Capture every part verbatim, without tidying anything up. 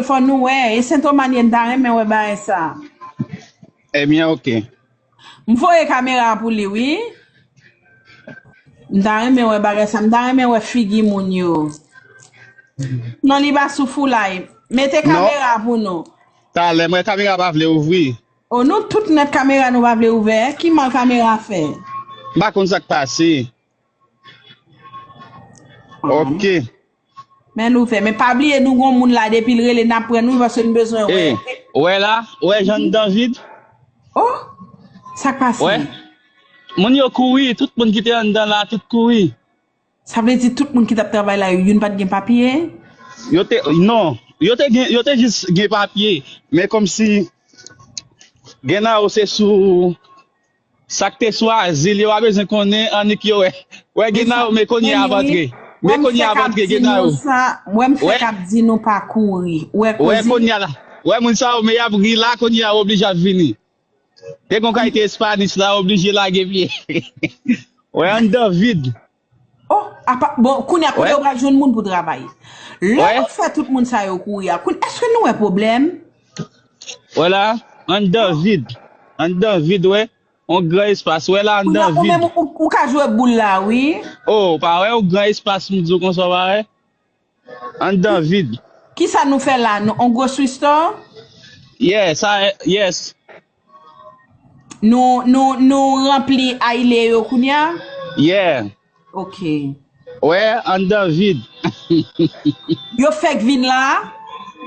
Fò nou wè, e Sentoman ye, m ta renmen wè bagay sa. Ebyen, oke. M voye kamera a pou li, wi. M ta renmen wè bagay sa, m ta renmen wè figi moun yo. Non, li pa sou foulay. Mete kamera a pou nou. Talè, mwen kamera pa vle ouvri. O, nou tout nèt kamera nou pa vle ouvè. Ki mal kamera fè? M pa konn sa k pase. Oke. Men nou fè. Men pa bliye nou gon moun la depi l rele n ap pran nou paske n bezwen wè. Ou wè la, ou wè jan anndan vid? Oh, sa k pase? Moun yo kouri, tout moun ki te anndan la, tout kouri. Sa vle di tout moun ki t ap travay la, youn pa t gen papye? Yo te, non, yo te gen, yo te jis gen papye, men kòmsi Genaro se sou, sa k te sou azil, yo pa bezwen konnen annik yo wè. Wè Genaro, men kounye a ap antre. Men kounye a ap antre, Genaro. Wè m fèk ap di nou pa kouri. Wè kounye a la. Wè moun sa yo, men y ap ri la, kounye a yo oblije ap vini. Te gon kalite Espanish la, oblije lage pye. Wè anndan vid. Oh, apa, bon, kounye a kote yo pral jwenn moun pou travay? Lè nou fè tout moun sa yo kouri a, kounye, èske nou wè pwoblèm? Wè la, anndan vid. Anndan vid, wè. On gran espas, wè la anndan vid. Ou menm, ou, ou ka jwe boul la, wi. Oh, ou pa wè on gran espas, m di w konsa, ou pa wè? Anndan vid. Kisa nou fè la? Nou, on grocery store? Yeah, sa, yes. Nou, nou, nou ranpli aile yo kounye a? Yeah. Ok. Wè, anndan vid. Yo fèk vin la?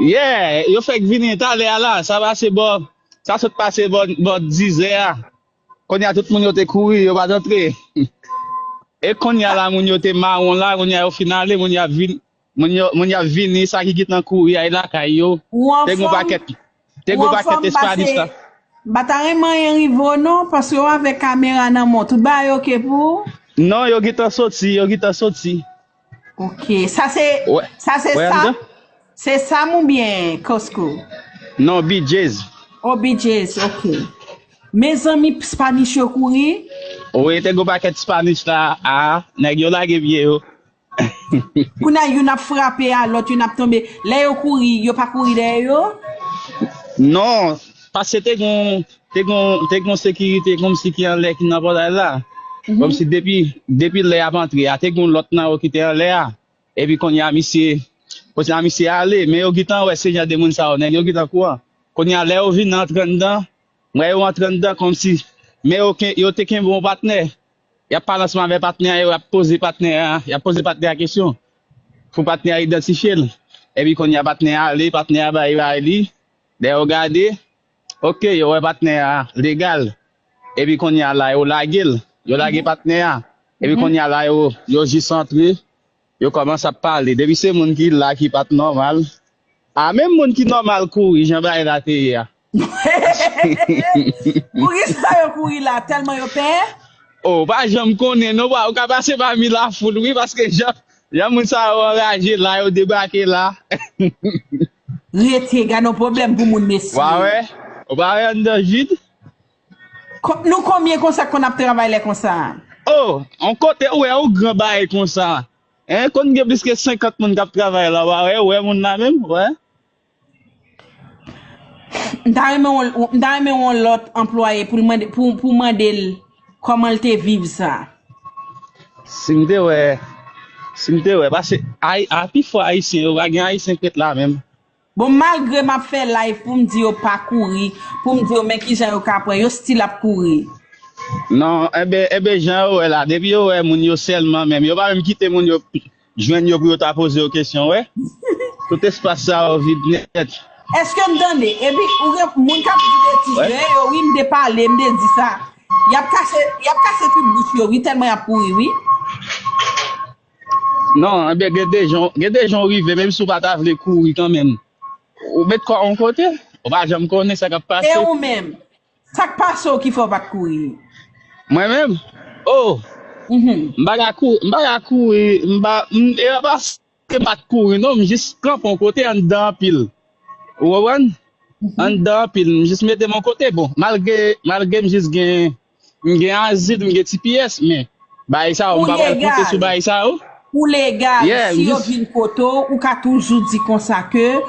Yeah, yo fèk vini talè a la. Sa pase bò, sa sot pase bò, bò dizè a. Kounye a tout moun yo te kouri, yo pa t antre. E kounye a la, moun yo te mawon la, kounye a yo fin ale, moun yo ap vin, moun yo, moun yo ap vini, sa ki gentan kouri, ay lakay yo. Te gon pakèt, te gon pakèt Espanish la. M pa ta renmen anyen rive w non, paske w avèk kamera nan men w, tout bagay oke pou ou? Non, yo gentan soti, yo gentan soti. Ok, sa se, sa se Sam? Se Sam oubyen Costco? Non, B J's. Oh, B J's, ok. Mezanmi, Spanish yo kouri? Wi, te gon pakèt Spanish la, a, nèg yo lage pye yo. Kounye a youn ap frape a lòt, youn ap tonbe. Lè yo kouri, yo pa kouri dèyè yo? Non, paske te gon, te gon, te gon sekirite kòmsi ki anlè ki nan pòtay la. Kòmsi depi, depi lè y ap antre a, te gon lòt nan yo ki te anlè a. Epi kounye a misye, kounye a misye ale, men yo gentan wè se jan de moun sa yo, nèg yo gentan kouran. Kounye a lè yo vin antre anndan, m wè yo antre anndan kòmsi, men yo, yo te kenbe yon patnè. Y ap pale ansanm avèk patnè a, yo ap poze patnè a, y ap poze patnè a kesyon pou patnè a idantifye l. Epi kounye a patnè a ale, patnè a bay bay li. Lè yo gade, oke, yo wè patnè a legal. Epi kounye a la, yo lage l. Yo lage patnè a. Epi kounye a la, yo, yo jis antre. Yo kòmanse ap pale. Depi se moun ki la ki pa t nòmal. A, menm moun ki nòmal kouri, jan bagay la te ye a. Poukisa yo kouri la? Tèlman yo pè? Oh, pa janm konnen non, ou ka pase pami lafoul, wi, paske jan, jan moun sa yo anraje la, yo debake la. Rete, gade yon pwoblèm pou moun, mesye. Ou pa wè? Ou pa wè anndan vid? Nou konbyen konsa k konn ap travay lè konsa? Oh, on kote ou wè yon gran bagay konsa. Hein, konn gen plis ke senkant moun k ap travay la, ou pa wè, ou wè moun la menm, ou wè? M ta renmen yon, m ta renmen yon lòt anplwaye pou l mande, pou, pou mande l kòman l te viv sa. Si m te wè, si m te wè, paske ay, a pifò Ayisyen yo, pa gen Ayisyen k ret la menm. Bon, malgre m ap fè live pou m di yo pa kouri, pou m di yo men kijan yo ka pran, yo still ap kouri. Non, enben, enben, jan yo wè la, depi yo wè moun yo sèlman menm, yo pa menm kite moun yo jwenn yo pou yo ta poze yo kesyon, wè. Tout espas sa yo vid nèt. Èske m tande? Epi, ou gen moun k ap di betiz, yo, yo, wi, m te pale, m te di sa. Y ap kase, y ap kase tout bouch yo, wi, tèlman y ap kouri, wi. Non, enben, gen de jan, gen de jan w rive, menm si w pa ta vle kouri kanmenm. Ou met kò w yon kote, ou pa janm konnen sa k ap pase. E ou menm? Sa k pase w ki fè w pa t kouri? Mwen menm? Oh! M pa ka kouri, m pa ka kouri, m pa, m, e pa paske m pa t kouri, non, m jis kanpe yon kote anndan anpil. Ou konprann? Anndan anpil, m jis mete m yon kote. Bon, malgre, malgre m jis gen, m gen azil, m gen T P S, men bagay sa yo, m pa pral konte sou bagay sa yo. Ou legal, si yo vin kote w, ou ka toujou di konsa ke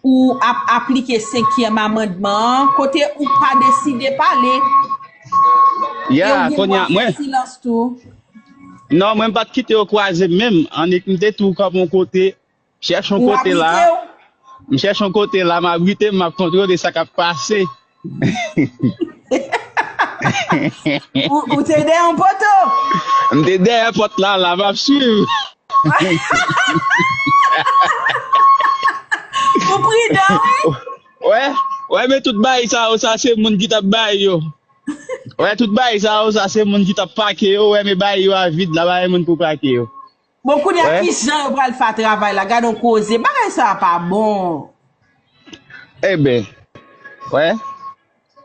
ou ap aplike senkyèm amandman an, kote ou pa deside pale. E ou gen dwa fè silans tou. Non, mwen m pa t kite yo kwaze menm. Annik m te tou kanpe yon kote, chèche yon kote la. M chèche yon kote la, m abrite m, m ap kontwole sa k ap pase. Ou te dèyè yon poto? M te dèyè pòt la, la, m ap swiv. Ou pridan, wi. Wè, wè, men tout bagay sa yo, sa se moun ki t ap bay yo. Wè, tout bagay sa yo, sa se moun ki t ap pake yo, wè, men bagay yo a vid la, pa gen moun pou pake yo. Bon, kounye a, ki jan yo pral fè travay la? Gade yon koze, bagay sa a pa bon. Eben, wè,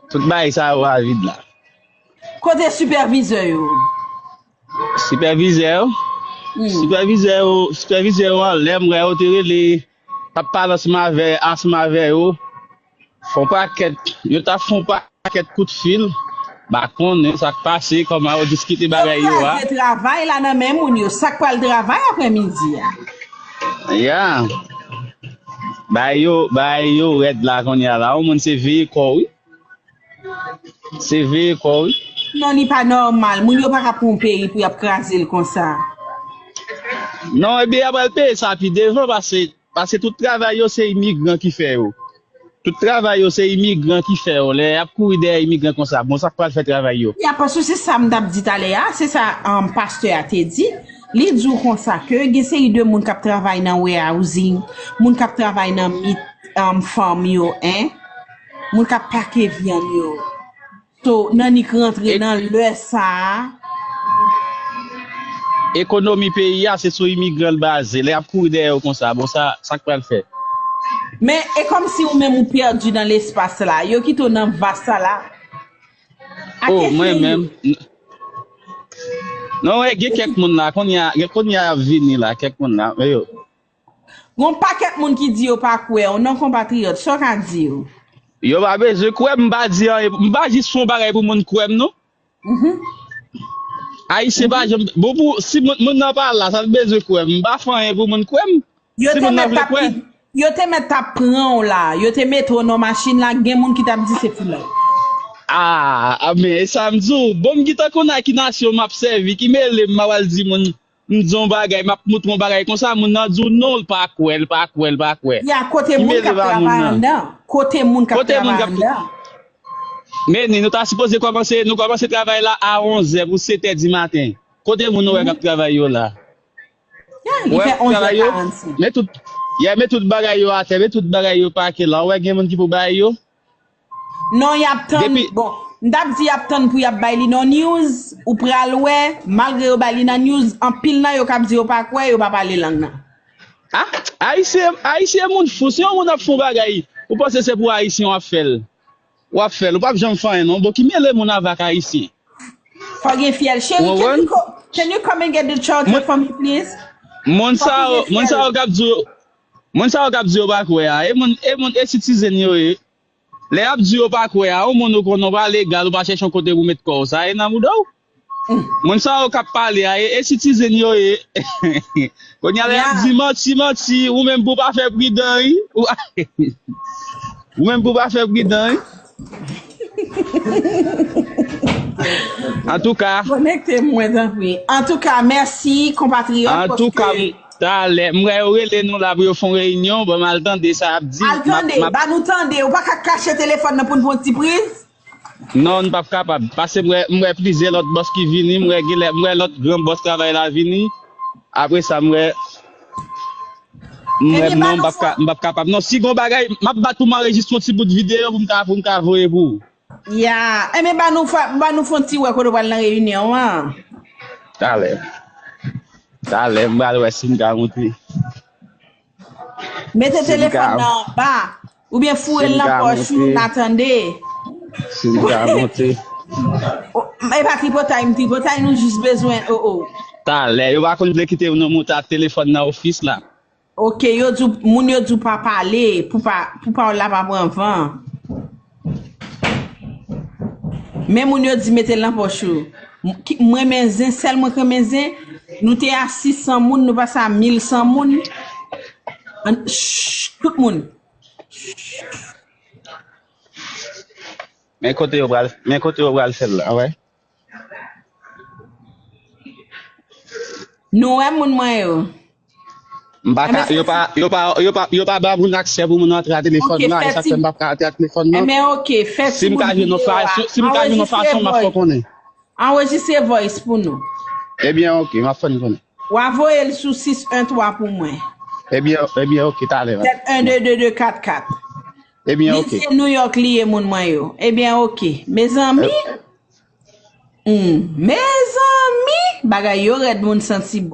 tout bagay sa yo a vid la. Kote sipèvizè yo? Sipèvizè yo? Sipèvizè yo, sipèvizè yo anlè, m wè yo te rele, t ap pale ansanm avè, ansanm avè yo. Fè yon pakèt, yo t ap fè yon pakèt kout fil, m pa konnen sa k pase, kòman yo diskite bagay yo a. Yo kraze travay la nan men moun yo, sa k pral travay aprèmidi a? Ya. Bagay yo, bagay yo rèd la kounye a la, yon moun se veye kò wi. Se veye kò wi. Non, li pa nòmal, moun yo pa ka pran yon peyi pou y ap kraze l konsa. Non, ebyen y ap al peye sa pi devan, paske Paske tout travay yo se imigran ki fè yo. Tout travay yo se imigran ki fè yo. Lè y ap kouri dèyè imigran konsa, bon, sa k pral fè travay yo? Ya, paske se sa m t ap di talè a, se sa um, pastè a te di. Li di w konsa ke gen seri de moun k ap travay nan warehousing, moun k ap travay nan meat um, farm yo, en, moun k ap pake vyann yo. So, Nannick rantre nan lè sa a. Ekonomi peyi a se sou imigran l baze. Lè y ap kouri dèyè yo konsa, bon sa, sa k pral fèt? Men e kòmsi ou menm ou pèdi nan lespas la. Yo kite w nan vas sa la. Oh, mwen menm. Non, wè, gen kèk moun la, kounye a, kounye a y ap vini la, kèk moun la, men yo. Gon pakèt moun ki di yo pa kwè w non konpatriyòt, sa w ka di yo? Yo pa bezwen kwè m, m pa di anyen, m pa jis fè yon bagay pou moun kwè m non. Ayisyen pa janm, bon pou, si moun nan pa la, sa l bezwen kwè m, m pa fè anyen pou moun kwè m. Si moun nan vle kwè. Yo te mèt t ap pran w la, yo te mete w nan machin la, gen moun ki t ap di se pou lè. Ah, men e sa m di w, bon m gentan konn a ki nasyon m ap sèvi, ki mele m, m ap al di moun. M di yon bagay, m ap montre yon bagay konsa, moun nan di w non, l pa kwè, l pa kwè, l pa kwè. Ya, kote moun k ap travay anndan? Kote moun k ap travay anndan? Men ni, nou ta sipoze kòmanse, nou kòmanse travay la a onzè pou setè di maten. Kote moun ou wè k ap travay yo la? Ya, li fè onzè karannsenk. Men tout, ya, men tout bagay yo atè, men tout bagay yo pake la. Ou wè gen moun ki pou bay yo? Non, y ap tann. Bon, m t ap di y ap tann pou y ap bay li nan news. Ou pral wè, malgre yo bay li nan news, anpil nan yo k ap di yo pa kwè, yo pa pale lang nan. Ah, Ayisyen, Ayisyen moun fou. Si yon moun ap fè yon bagay, ou panse se pou Ayisyen w ap fè l? W ap fè l. Ou p ap janm fè anyen non. Bon, ki mele moun avè ak Ayisyen? Fò gen fyèl. Cheri, can you, co- can you come and get the charger for me, please? Moun sa yo, moun sa yo k ap di yo, moun sa yo k ap di yo pa kwè a. E moun, e moun, e citizen yo ye. Lè y ap di yo pa kwè a, yon moun ou konnen w pa legal, ou pa chèche yon kote pou met kò w, sa e nan mouda w. Moun sa yo k ap pale a, e, e citizen yo ye. Kounye a lè y ap di manti, manti, ou menm pou w pa fè pridan, wi. Ou menm pou w pa fè pridan, wi. Antouka. Konekte mwen, tanpri. Antouka, mèsi, konpatriyòt. Antouka, Talè, m wè yo rele nou la pou yo fè yon reyinyon, bon, m al tande sa y ap di. Al tande, ba nou tande, ou pa ka kache telefòn nan pou n pran ti priz? Non, n p ap kapab. Paske m wè, m wè plizyè lòt bòs ki vini, m wè genlè, m wè lòt gran bòs travay la vini. Apre sa, m wè, m wè non, m p ap ka, m p ap kapab. Non, si gon bagay, m ap bat pou m anrejistre yon ti bout videyo pou m ka, pou m ka voye pou ou. Ya, enben ba nou fè, ba nou fè yon ti wè kote w pral nan reyinyon an. Talè. Talè, m pral wè si m ka moute. Mete telefòn nan anba, oubyen foure l nan pòch ou, n a tande. Si m ka moute. E pa tripotay, m tripotay, nou jis bezwen, o, o. Talè, yo pa konn vle kite nou moute ak telefòn nan ofis la. Ok, yo di w, moun yo di w pa pale, pou pa, pou pawòl la pa pran van. Men moun yo di mete l nan pòch ou. M renmen zen, sèl mwen k renmen zen. Nou te a sis san moun, nou pase a mil san moun. Shh, tout moun. Men kote yo pral, men kote yo pral fè l la, wè. Nou wè moun mwen yo. M pa ka, yo pa, yo pa, yo pa, yo pa ba moun aksè pou moun antre a telefòn la, e sa k fè m pa ka antre a telefòn nan. Enben, ok, fè ti bout videyo a. Si m ka jwenn yon fason, si m ka jwenn yon fason, m ap fè w konnen. Anrejistre voice pou nou. Ebyen, ok, m ap fè n konnen. W a voye l sou sis en twa pou mwen. Ebyen, ebyen, ok, talè. Sèt en de de de kat kat. Ebyen, Li ok. Se New York li ye, moun mwen yo. Ebyen, ok. Mezanmi. Hmm. Mezanmi. Bagay yo rèd, moun santi bon.